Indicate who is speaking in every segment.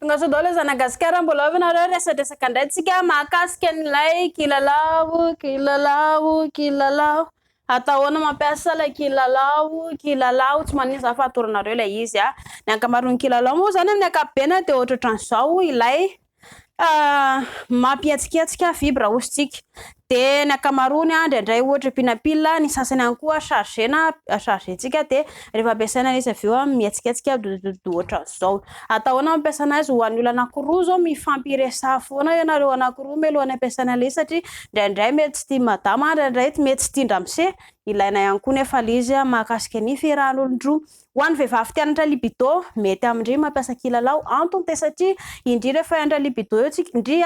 Speaker 1: Tonga soa daholo zana Gasikara, mbola ao ve nareo? Resadresaka indray tsika mahakasika an'ilay kilalao, kilalao, kilalao. Atao ahoana mampiasa ilay kilalao, kilalao? Tsy maninona izany fa atoronareo ilay izy a. Ny ankamaroan'ny kilalao moa izany amin'ny ankapobeny dia ohatrohatran'izao ilay Mampihetsiketsika fibre hosintsika. Dia ny ankamaroany indraindray ohatra ampiana pile, ny sasany ihany koa charger-na, charger-ntsika dia rehefa ampiasaina ilay izy avy eo mihetsiketsika dodododo ohatran'izao. Atao ahoana mampiasa anazy? Ho an'ny olona anankiroa izao mifampiresaha foana ianareo anankiroa mialohan'ny hampiasana ilay izy satria indraindray mety tsy tian'i madama, indraindray mety tsy tian-dramose. Ilaina ihany koa nefa ilay izy mahakasika ny fiarahan'olon-droa. Ho an'ny vehivavy te hanatra libido, mety amin-dry mampiasa kilalao, antony dia satria indry rehefa hianatra libido eo tsika ndry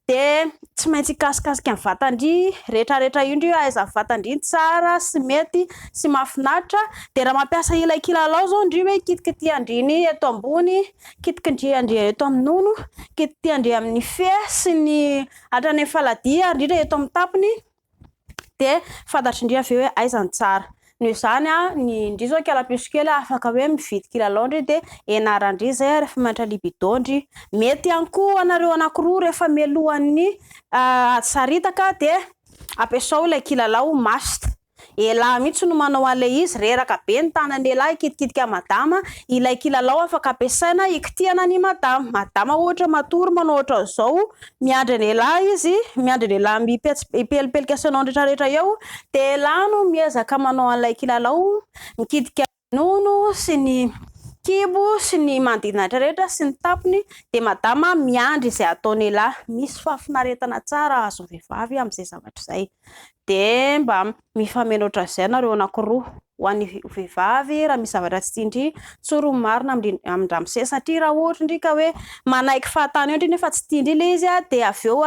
Speaker 1: dia tsy maintsy hikasikasika ny vatan-dry retraretra io ndry aiza ny vatan-dry no tsara sy mety sy mahafinaritra, dia raha mampiasa ilay kilalao zao ndry hoe kitikitihan-dry ny eto ambony, kitikindrian-dry eto amin'ny nono, kitikitihan-dry amin'ny fe sy ny hatrany amin'ny faladia ary indrindra eto amin'ny tampony, dia fantatry ndry avy eo hoe aiza ny tsara. Noho izany ny ndry zao kalapiso kely afaka hoe mividy kilalao ndry dia enaran-dry izay rehefa mianatra libido ndry. Mety ihany koa ho anareo anankiroa rehefa mialohan'ny ady saritaka dia ampiasao ilay kilalao mast. Elah mihitsy no manao an'ilay izy, reraka be ny tanan'elah hikitikitika madama, ilay kilalao afaka ampiasaina hikitihana an'i madama. Madama ohatra matory manao ohatran'izao, Miandry an'elah izy, miandry an'elah mipelipelika sy hanao ny retraretra eo, dia elah no miezaka manao an'ilay kilalao, mikitika ny nono sy ny kibo sy ny manodidina retraretra sy ny tampony, dia madama miandry izay ataon'elah. Misy fahafinaretana tsara azon'ny vehivavy amin'izay zavatra izay. Dia mba mifameno ohatran'izay nareo anankiroa. Ho an'ny vehivavy raha misy zavatra tsy tian-dry, tsory ny marina amin-dramose satria raha ohatra ndry ka hoe manaiky fahatany eo ndry nefa tsy tian-dry ilay izy dia avy eo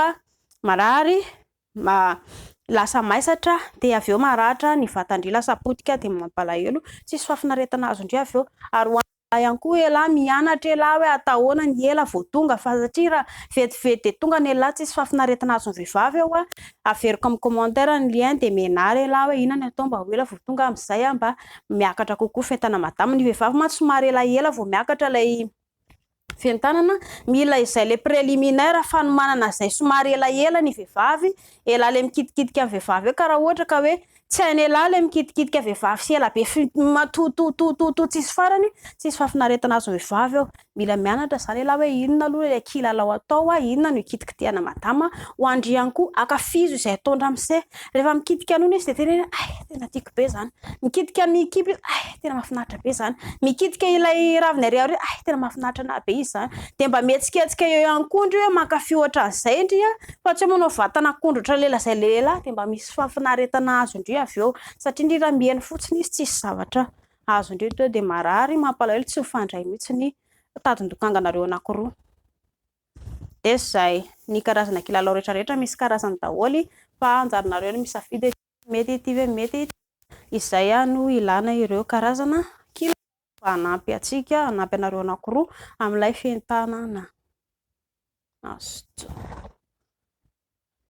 Speaker 1: marary, lasa maisatra dia avy eo maratra ny vatan-dry lasa potika dia mampalahelo, tsisy fahafinaretana azon-dry avy eo. Ary ho Elah ihany koa elah mianatra elah hoe atao ahoana ny ela vao tonga fa satria raha vetivety dia tonga ny elah tsisy fahafinaretana azon'ny vehivavy eo a, averiko amin'ny commentaire ny lien dia mianara elah hoe inona ny atao mba ho ela vao tonga amin'izay aho mba miakatra kokoa fentana madama, ny vehivavy mantsy somary elaela vao miakatra ilay fientanana, mila izay le préliminaire fanomanana izay somary elaela ny vehivavy, elah le mikitikitika ny vehivavy eo ka raha ohatra ka hoe Tsy hain'elah le mikitikitika vehivavy sy ela be matototototo tsisy farany, tsisy fahafinaretana azon'ny vehivavy eo. Mila mianatra zany elah hoe inona aloha ilay kilalao atao a, inona no ikitikitihana madama, ho an-dry ihany koa ankafizo izay ataon-dramose. Rehefa mikitika nono izy dia teneno hoe hay tena tiako be zany, mikitika ny kibo izy hay tena mahafinaritra be zany, mikitika ilay raviny ary aoriana hay tena mahafinaritra anah be izy zany. Dia mba mihetsiketsika eo ihany koa ndry hoe mankafy ohatran'izay ndry a, fa tsy hoe manao vatana akondro ohatran'ilay lazain'ilay lehilahy dia mba misy fahafinaretana azon-dry avy eo satria ndry raha mihaino fotsiny izy tsisy zavatra azon-dry teo dia marary mampalahelo tsy mifandray mihitsy ny tadin-dokanganareo anankiroa. Dia izay, ny karazana kilalao rehetra rehetra misy karazany daholo fa anjaranareo ny misafidy hoe mety ity ve mety ity. Izay no ilana ireo karazana kilalao mba hanampy antsika, hanampy anareo anankiroa amin'ilay fientanana. Mazotoa.